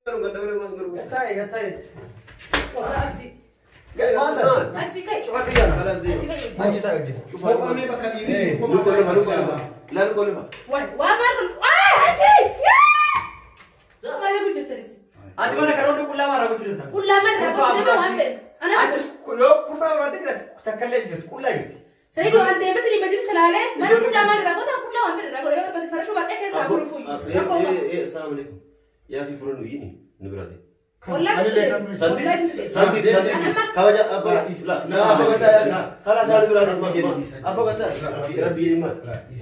Gattaa'e gattaa'e. Abdi. Achi kai. Cufadhu yaala. Achi kai. Achi taa'e hojjeta. Boqonnee bakka dhiirii. Waa waa maal kun? Ah achi! Yaa! Maal ku jirtanis? Ati mana kana hundi qullaa maraa gochuu danda'a. Qullaa maal irraa gochuu danda'a waan fedhe. Ana Achis yoo kurfaa barbaadde jiraate takka illee jirti qullaa jirti. Sayidu an deematni majlis laalee mana qullaa maal irraa goota qullaa waan fedhe irraa godhe yoo barbaade farashuu baadhee keessaa gurfuu. Rakkoo qaba.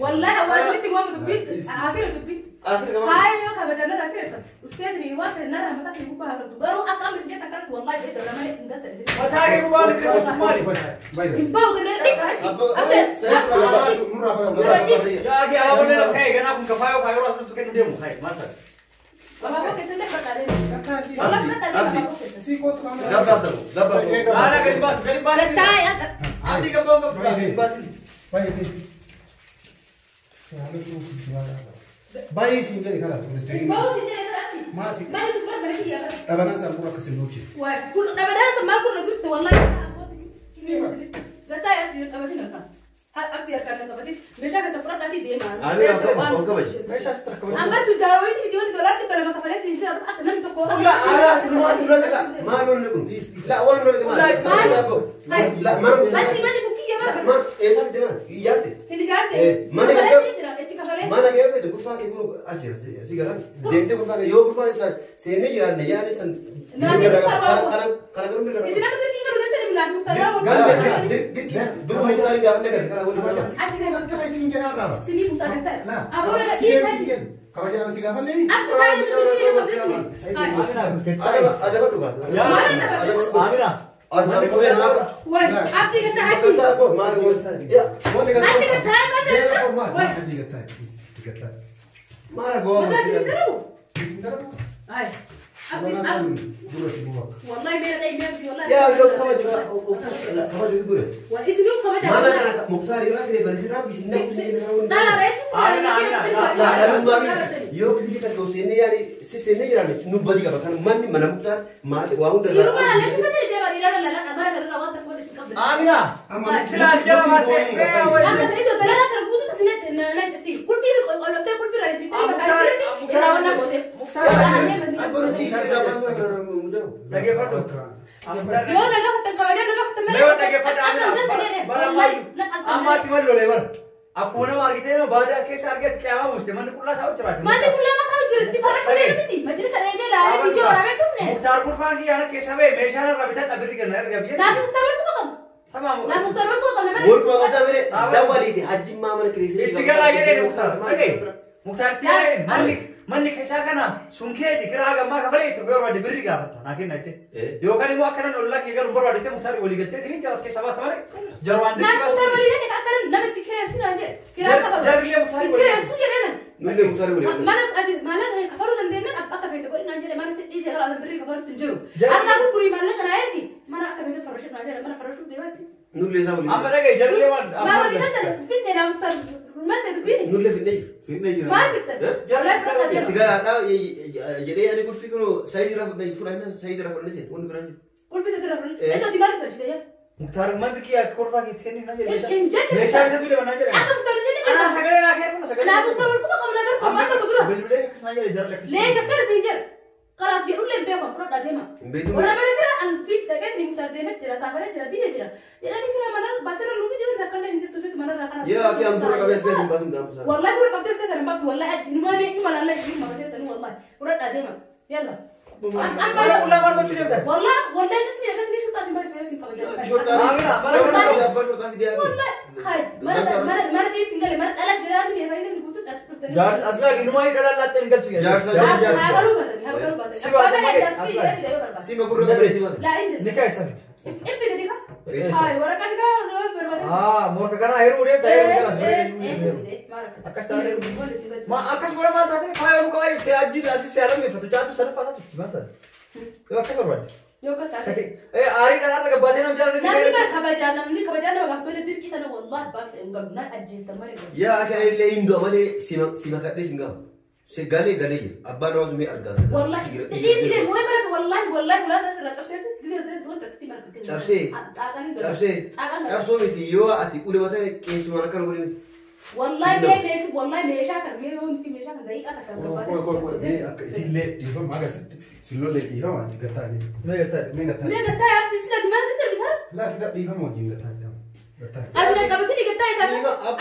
Wallahi hawaasnitti waan dubbii akira dubbii. Faaya yoo kabajan irraa kireeffatu dhufteetini waan ta'e narraa mataa kee gubbaa haa galtu garuu akka amma isin jettan kanatti wallahi jedhe dhala malee hin gattani isin. Mataa kee gubbaa ni kireeffatu maali? Hin bahu gannee dhiisa achi. Abdee Yaa kee abaaboon lafa ka'e ganaa kun kafaayoo faayoo as dhuftu kennu deemu. Hayi maal taate? Abaaboo keessallee fudhadhaa deemu. Wallahi fudhadhaa deemu abaaboo keessa. Haala gadi baasu gadi baasu. Gattaa'e akka. Abdii gabbaa qabdu. Baay'ee siin jedhe kalaas. Hin bahu isin jedhe kana achi. Maasi. Maali dubbar bara kiyya bara. Dhabanaan sammuu akka sin duuche. Waa kun dhabadaan sammaa kun nuti wallahi. Gattaa'e abdii qabatin harkaan. Abdii harkaan qabatin meeshaa keessa fudhadhaatii deemaa. Meeshaa sitti rakkoo. Amma tujaarootii miti wanti doolaarri 200 kafaleetti hin jiraatu akka namni tokko. Achi manni kun kiyya bara. Hin ijaarte. Kafaleetti hin jiraatu itti kafalee. Mana kee fete gurfaa kee kun as jira si galan deemtee gurfaa kee yoo gurfaa isa seennee jiraanne yaani san kana garuu mirga Isin akka dirqiin garuu jettanii bilaatu muktaraa dirqii duruma ijaarii gaafa gadi kana waliin barbaada. Achi gadi. Kana siin jedhaa irraa. Sinii muktaraa kan ta'e. Aboo laga Kiyyee dhiisa. siin jedhu. Kabajaan si gaafallee. Abdi taa'ee nuti dirqii nama dirqii. Adaba adaba dhugaa. Amina. Adaba kophee nama. Waay abdii gataa achi. Maal yaa Achi gataa maal Waay maal goota. mataa isin darabu. Siin darabu. Ay abdii abdii. Wallahi meera dhayee abdii wallahi. Yaa yoo kabaja kabaja gure. Waa isin yoo kabaja. Mana kana muktaar yoo kire bari rabbi isin Dhala reechi. La dhalummaa yoo kifli kan yoo seennee yaani si seennee jiraanne nu badi qaba kan manni mana muktaar maal waa hunda Yeroo mana leetti malee deemaa dhiira dhala dhala bara kana waan takka waliin qabda. Amina. Silaa jala baasee. Amma Sayidu dalagaa kan guutuu tasinee na si kulfii qolloftee kulfii irraa jijjiirtee mataa jirti irraa waan gooteef. Dhaggeeffadhu. Yoo nagaa fattan kabajaa nagaa fattan malee. Mee dhaggeeffadhu Akka hin galtanii Bara wallahi. Amma si mallolee bara. Akkuma nama argitee nama baadiyyaa keessa argate qiyaamaa buuste manni qullaa taa'u jiraate. Manni kun lama ta'u jirti farashuu deema miti. Majlisa deemee laalee viidiyoo waraabee dhufne. Muktaar kurfaan kiyyaana keessa ba'e meeshaan irraa bitadha birri ganna erga biyya. Naafi muktaar wal quba qabna. Tamaam. Naa muktaar wal quba qabna malee. Waluma qabdaa bire dawwaliiti hajjimmaa mana kireessee. Itti galaa jedhee Muktaar. Dhagaye. Muktaar itti galaa manni manni keessaa kana sun keeti kiraa gammaa kafalee itti barbaade birri gaafatta naa kenna jettee. Yookaan immoo akkana ollaa kee galuun barbaade jettee Muktaar walii galtee tiriin jalas keessaa baasta malee jarwaan Naa dirqii muktaar baasu. walii galee akka namatti kireessu naan jedhe. Kiraa qaba. Jarrillee Muktaar walii. Kireessu jedhee nan. Nullee muktaar walii. Mana ati maallaqa kafaluu dandeenyaan akka feete godhi naan jedhe mana si dhiisee gara birrii kafaluutti hin jiru. Jarri- Akka gurgurii maallaqa naa ergi mana akka feete farashuu naan jedhe mana farashuuf deemaatti. Nullee isaa walii. Amma dhagaye jarrillee maal? Maal walii galtan finne naa muktaar maal dubbiin Nullee finnee jiru. Finne jira. maal fittan? Wallahi fudhadhaa Itti jira. galaadhaa jedhee ani kulfii kun saayidii irraa fudhannee saayidii irraa fudhannee seen wanni biraan jiru. Qulfii isa dura fudhadhaa. Eettoo maal fudhachite jira? Muktaar manni kiyyaa kurfaa keetti kennu na jedhe. Hin jenne. Meeshaa bitatu deema na jedhe. Akka muktaar hin jenne Anaa beekaa. sagalee naa kee kun sagalee. Naa muktaar wal quba qabna bara torbaan tokko dura. Bilbilee akkas na jedhe jarri akkas. Leesha akkana siin jedhe. Kalaas jedhullee hin beeku fudhadhaa deema. Hin beektu. Warra mana kira an fiif dhaqeet ni muktaar deemes jira saafaree jira biyya jira. Jedhanii kira mana baatirra nuufi jiru takka illee hin jirtu situ manarraa kana. Yaa akki an dura qabees keessa hin baasin gaafasa. Wallahi dura qabdees keessa hin baaftu wallahi achi numa bee numa lallaa jiru maratee sanii wallahi fudhadhaa deema. Yalla. Amma Mana qullaa maal gochuu deemtan? wallahi wallahi jismi dhaqeet ni shurtaa sin baay'isee sin kabajaa. Shortaa. Amina mana Abbaa shortaa fidee hafe. Wallahi hay mana mana mana dhiirti hin galle mana dhala jiraani beekanii namni guutuun as dhuftanii. Jaar asla inumaa hidha laattee hin galchu jedhe. Jaarsa Haa galuu baatanii haa galuu baatanii. Si baasa Abbaa malee, jaarsi asla. fide yoo barbaade. Sima gurra qabeessi baate. Laa inni Ni keessa miti. Infide ni ka? Hay waraqaa ni ka barbaade. Ah morka kana heeruu deemta heeruu galas heeruu. Akkas taatee Ma akkas godha maal taatee faaya yeroo qabaa jirti ajjiin asii si alameeffatu jaatu sadaffaa taatu maal taate? Yoo akkas barbaadde. Yoo akkas taate. Aarii dhaan har'a gabbaatee nama jaalladhu. Namni bara kabajaa namni kabajaa nama gaafa dirqii tana wallahi abbaa fedhe hin galu na ajjeeftan malee galu. Yaa akka illee hin du'a malee sima kadhee sin gaafa. Galee galee jira. Abbaan hawaasa mee argaa. Wallahi. Dhiisi deemu wayi baraka wallahi wallahi ulaa irraa cabseeti gisee wanta itti marga. Cabsee. Cabsee. Cabsoo miti yoo ati ulee mataa qeessumaan akkana godhe miti. Wallahi mee meeshaa wallahi meeshaa kan mee yoo fi meeshaa kan daqiiqaa takka Qoy qoy qoy mee akka isillee dhiifama akkasitti silollee dhiifama gataa ni. Mee gataa. Mee gataa. Mee gataa yaabti sila dimaa itti bitaa. Laa sila dhiifama wajjin gataa jedhama. Gataa. Asina qabatini gataa isaa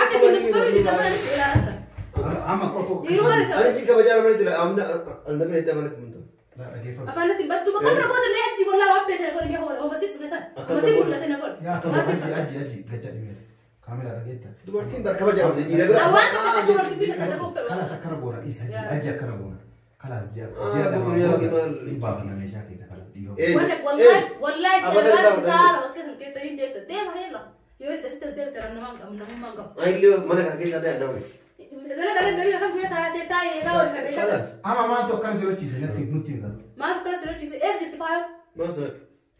akka isin uffatu jirtan mana itti ilaalaa. Amma qoy qoy. Yeroo maal Ani si kabajaa nama sila amna anna itti amanatti mun ta'u. Laa dhageeffama. Afaan itti battu bakka bira goota mee achi bollaa waan feete godhe mee hoomasitti dhufe san hoomasitti mul'ate na godhe. Yaa akka aji aji aji gacha dhibee. Kaameraa dhageetta. Dubartiin bar kabajaa qabdi dhiira bira. Waan akka dubartii bita sana qofa. Kalaas akkana goona dhiisa aji akkana goona. Kalaas ji'a ji'a dhibbaaf meeshaa keenya kalaas dhiifama. Wallahi wallahi jalwaan saala was keessan teettanii deemta deema heella. Yoo asitti as deemta namaan qabu namummaan qabu. Ani mana kana keessa ba'e nama. Dhala dhala gadi lafa guyyaa taatee taa'ee egaa wal meeshaa. Kalaas. Amma maaltu akkana si hojjiise natti nutti himta. Maaltu akkana si hojjiise eessa jirti faayoo? Maal sana?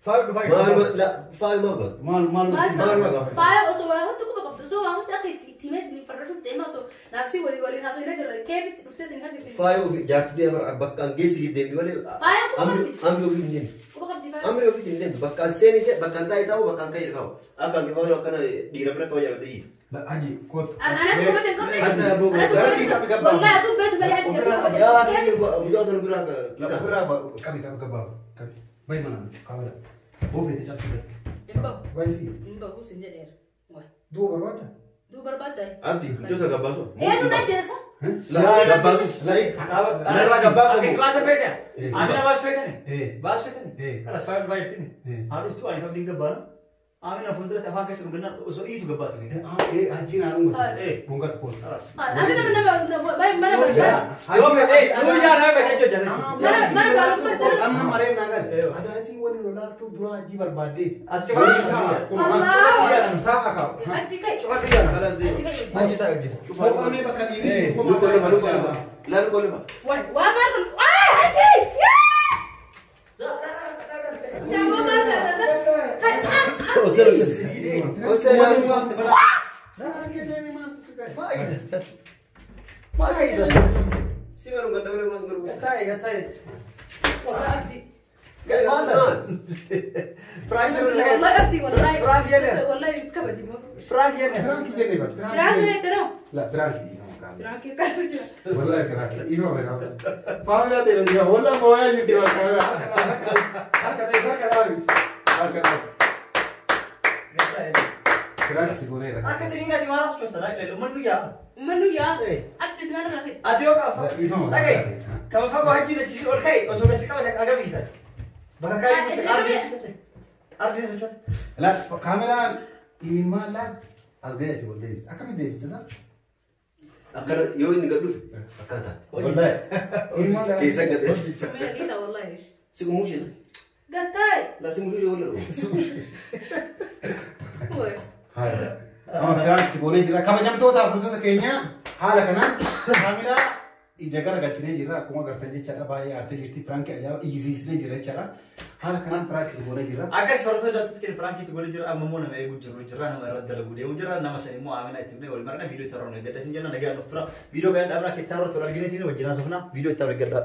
Faayu dhufaa. Maal la faayu maal godha? Maal maal Maal maal Faaya osoo waa hundi quba qabdu osoo waa hundi akka itti himeetiin farrashuuf deema osoo naafsi walii waliin haasoo hin jirre keefitti dhufteetiin hagisiisa. Faayu ofii jaartii deema bakka an geessi deemti malee. Faaya quba qabdi. Amri ofii hin deemtu. Quba qabdi faaya. Amri ofii hin deemtu. Bakka an seenite bakka an taa'e taa'u bakka an ka'e kaa'u. Akka an kifaayu akkana dhiira bira kabajaa qabdi dhiira. Aji kootu. Anatu quba hin qabne. Aji aboo Anatu quba. Wallahi atuu beetu malee aji atuu quba. Yaa mucaa sana bira La ofirraa qabi qabi gabaaf qabi. Bayi mana kaamera. Boofeete cabsi bayi. Hin bahu. Bayi si. Hin bahu sin jedheera. Duuba barbaadda? Duuba barbaadda. Abdi mucaa sana gabbaasu. Eenyu na jeessa? La gabbaasu. Narraa gabbaafamu. Akka itti baata feete. Amina baas feetani. Baas feetani. Kalas faayu dhufaa jirtini. Haa dhuftu ani fabdiin gabbaana. Amina fuulduratti afaan keessa dhugannaan osoo iitu gabbaatu feete. Ajiin haa dhungatu. Dhungatu kootu. Kalas. Asi nama nama mana barbaada. Yoo fedhe guyyaa nama fedhe hojjeta. Mana mana barbaada. Amma maree naa gale. Adaasii wani lolaatu dura ajii barbaadde. As cufa. Taa'a kaa'u. Achi kai. Cufa biyya. Kalas deema. Achi kai. Achi taa'e hojjeta. Boqonnee bakka dhiirii. Luka luka luka luka. La luka luka. Wai waa maal kun? Ah achi! Siapa maal tak tak? Hai. Osoo osoo. Si maal dhungata malee maal godhu? Taa'e taa'e. Abdi. Frank Wallahi abdi wallahi. Frank jenne. Wallahi kabaji mo. Frank jenne. Frank jenne bar. Frank jenne no. La Frank. Frank jenne. Wallahi Frank. Ifa beekama. Faamilaa ta'e dhiifa. Wallahi mooyaa jirti bar kaamera. Harka ta'e harka dhaabi. Harka dhaabi. Frank si goneera. Akka tiriin ati maal as cuusta laa ilaalu mannu yaa. Mannu yaa. Abdi mana rafet. Ati yoo kaafa. Dhagaye. Kama fagoo hajji dachisi ol ka'e osoo gasi qabate agamii taate. Bakka kaayee ardi sochoota. La kaameraan imimmaan laan as ga'ee si ol deebiste. Akkamitti deebiste isaa? Akkana yoo inni gad dhufe akkana taate. Wallahi. Imimmaan gara. Keessa gad dhufe. Mee dhiisa wallahi. Si muusheesa. Gattaay. La si muusheesa walla dhufe. Wai. Haaya. Amma Frank si goonee jira. Kabajamtoota hordoftoota keenya haala kanaan kaameraa ija gara galchinee jirra. Akkuma agartan jechaadha baay'ee aartee jirti. Frank ajaa'iba iyyisiisnee jira jechaadha. Haala kanaan Frank si goonee jirra. Akkas hordoftoota daawwattoota keenya Frankiitu godhe jira. Amma immoo nama eeguu jiru jira. Nama irratti dalaguu deemu jira. Nama san immoo Amina itti himnee wal marna viidiyoo itti haroon eeggadha. Isin jenna nagaan nuuf tura. Viidiyoo kana dhaabnaa keetti haroon tola argineetiin wajjin haasofna. Viidiyoo itti haroon eeggadha.